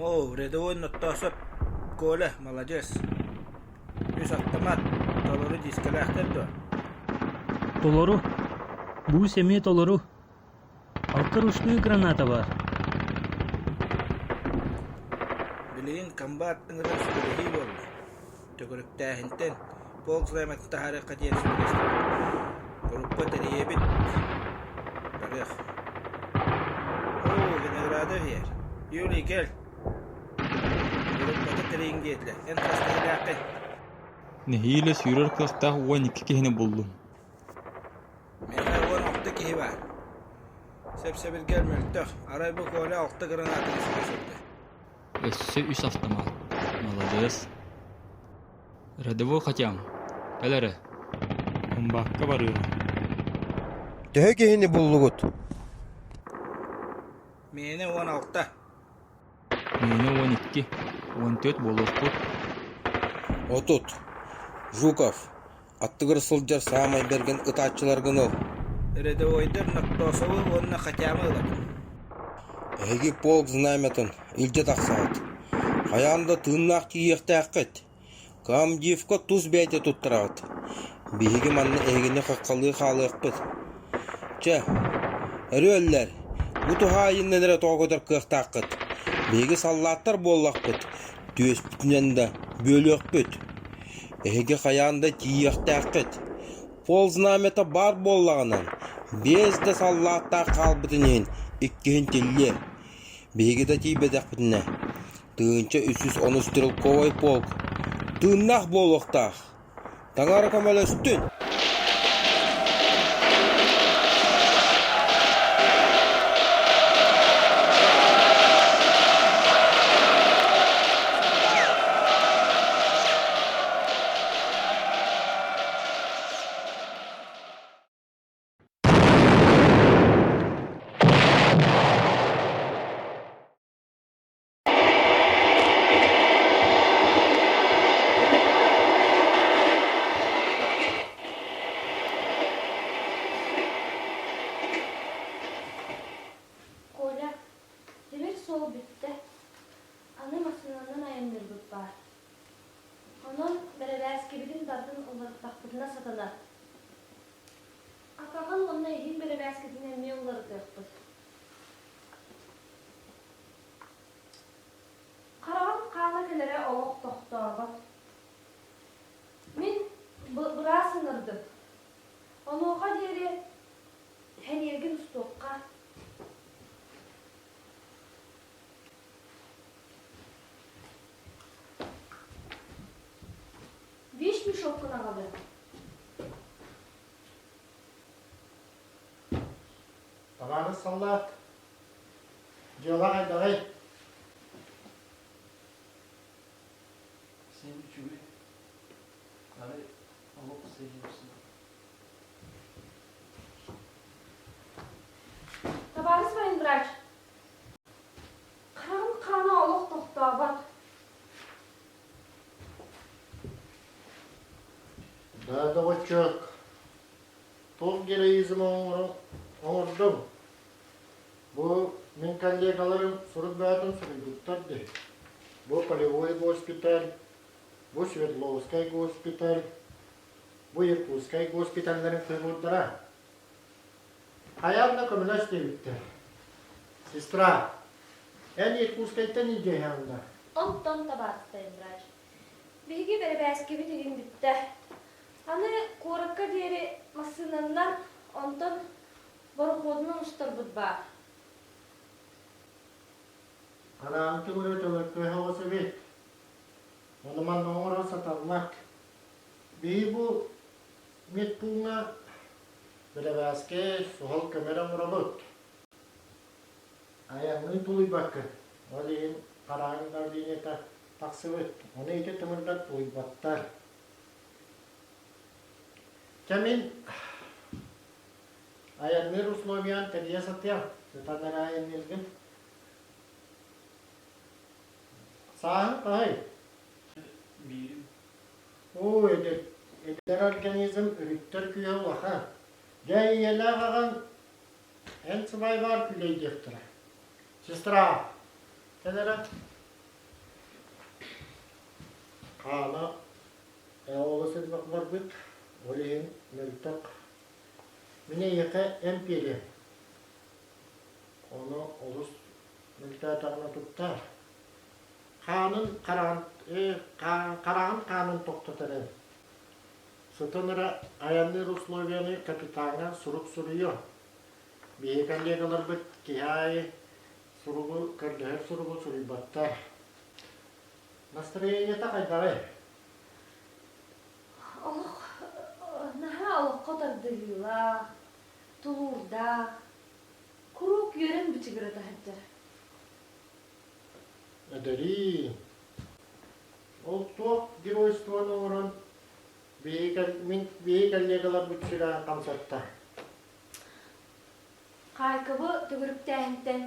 Оо, рядовой Ноттоосоп Коля, маладьыас. Үс автомат, толору дискэлээхтэр дуо? Толору. Бу эмиэ толору. Алта ручной граната баар. Билигин комбат ыҥыран сүбэлэһии буолла. Төгүрүктээһинтэн полк знамятын таһаарыахха диэн сүбэлэстибит. Группа тэрийэбит, барыах. Оо, Виноградов иһэр. Юрий, кэл. Группата тэрийиҥ диэтилэр. Эн хас киһилээххин? Нэһиилэ сүүрэр кыахтаах 12 киһини буллум. Миэхэ 16 киһи баар. Сэп-сэбиргэл мөлтөх, арай бу Коля алта гранатаны сүгэ сылдьар. Өссө үс автомат. Маладьыас. Рядовой хотям, кэл эрэ. Комбакка барыаҕым. Төһө киһини буллугут? Миэнэ 16. Миэнэ 12, 14 буолуохпут. 30. Жуков, Аттыгар сылдьар саамай бэргэн ытааччыларгын ыл. Рядовойдар Ноттосовы уонна Хотямы ылабын. Эһиги полк знамятын илдьэ тахсаҕыт. Хайаан да тыыннаах тиийиэхтээххит. Комдивка тус бэйэтэ туттараҕыт. Биһиги манна эһигини хаххалыы хаалыахпыт. Чэ, өрүөллэр, бу туһаайыннан эрэ тоҕо көтөр кыахтааххыт. Биһиги саллааттар буоллахпыт, түөспүтүнэн да бүөлүөхпүт. Эһиги хайаан да тиийиэхтээххит. Пол знамята баар буоллаҕына, биэс да саллааттаах хаалбытын иһин иккиһин тиллиэ. Биһиги да тиийбэтэхпитинэ, 1310 стрелковай полк тыыннаах буолуохтаах. Таҥара көмөлөстүн! Коля, тимир суол бүттэ. Аны массыынанан айанныырбыт баар. Онон бэрэбээскибитин барытын уларыттахпытына сатанар. Атаҕын уонна иһин бэрэбээскитин эмиэ уларытыахпыт. Хараҕым хаана кэлэрэ олох тохтообот. Мин быраас ыҥырдым. Онуоха диэри сэниэргин устуохха. Вещмешоккун аҕалыам. Табаарыс саллаат, дьыала хайдаҕый? Син үчүгэй. Арай олох сэриэпсин. Табаарыс военврач, хараҕым хаана олох тохтообот. Да, доҕоччуок, туох героизм оҥордуҥ? Бу мин коллегаларым сурук бөҕөтүн суруйбуттар дии. Бу полевой госпиталь, бу Свердловскай госпиталь, бу Иркутскай госпиталларын хирурдара. Хайаан да көмөлөс диэбиттэр. Сестра, эн Иркутскайтан илдьэ иһэҕин да? Онтон табаарыстайым врач. Биһиги бэрэбээскэбит игин бүттэ. Аны куоракка диэри массыынаннан, онтон борохуотунан устарбыт баар. Хараан тымыры төлөркөй оҕус эбит. Ону манна оҥоро сатаммат. Биһи бу медпууҥҥа бэрэбээскэ суһал көмө эрэ оҥоробут. Айаҥҥын тулуйбаккын, ол иһин хараҥ давлениета тахсыбыт. Ону ити тымырдар тулуйбаттар. Чэ мин айанныыр условиян тэрийэ сатыам. Сытан эрэ айанныыргын. Сааһыҥ хаһый? Биирим. Оо, эдэр, эдэр организм өрүттэр күүһэ улахан. Дьэ, ийэлээх аҕаҥ эн сыбаайбаҕар күлэйдиэхтэрэ. Сестра, кэл эрэ. Хаана олус элбэх барбыт, ол иһин мөлтөх. Мин эйиэхэ эмп биэриэм. Ону олус мөлтөөтөҕүнэ туттаар. Хаанын хараҕын хараҕын хаанын тохтотор эн. Сытан эрэ айанныыр условияны капитаҥҥа сурук суруйуо. Биһиги коллегаларбыт киһи аайы суругу көрдөһөр суругу суруйбаттар. Настроениета хайдаҕый? Олох наһаа олоххо тардыһыылаах, тулуурдаах, куруук үөрэн бычыгырата сылдьар. Эдэрии, ол туох геройствоны оҥорон биһиги мин биһиги коллегаларбыт сүрэҕин хамсатта? Харьковы төгүрүктээһинтэн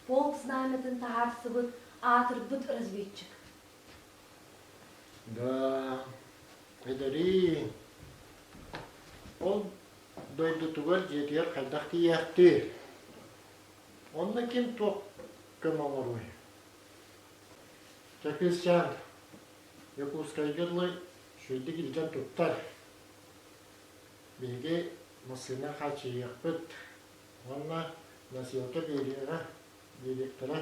полк знамятын таһаарсыбыт аатырбыт разведчик. Да, эдэрии, ол дойдутугар дьиэтигэр хайдах тиийээхтиир? Онно ким туох көмө оҥоруой? Чэ, кыысчаан, Якутскайга дылы үчүгэйдик илдьэн туттар. Биһиги массыына хааччыйыахпыт уонна носилка биэриэҕэ, биэриэхтэрэ.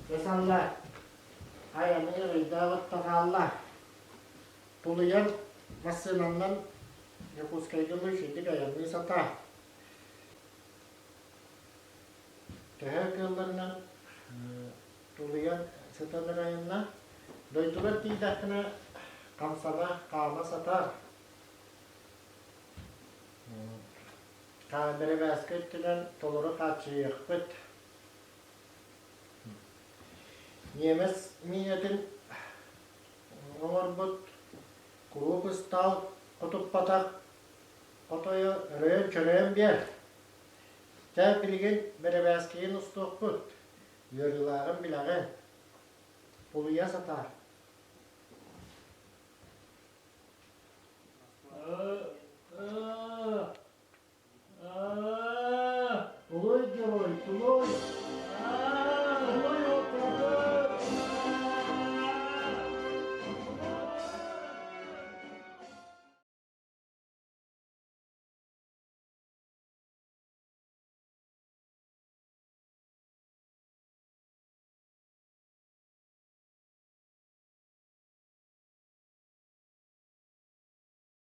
Дьэ санна, айаны ыйдаабыт хаалла. Тулуйан массыынаннан Якутскайга үчүгэйдик айанныы сатаа. Төһө кыалларынан тулуйан сытан эрэ Дойдугар тиийдэххинэ хамсана, хаама сатаар. Бэрэбээскэ өттүнэн толору хааччыйыахпыт. Ньиэмэс миинэтин оҥорбут куруук ыстаал хотуппатах хотойо өрөйөн-чөрөйөн биэр. Чэ, билигин бэрэбээскигин устуохпут, ыарыылааҕын билэҕин. Тулуйа сатаар.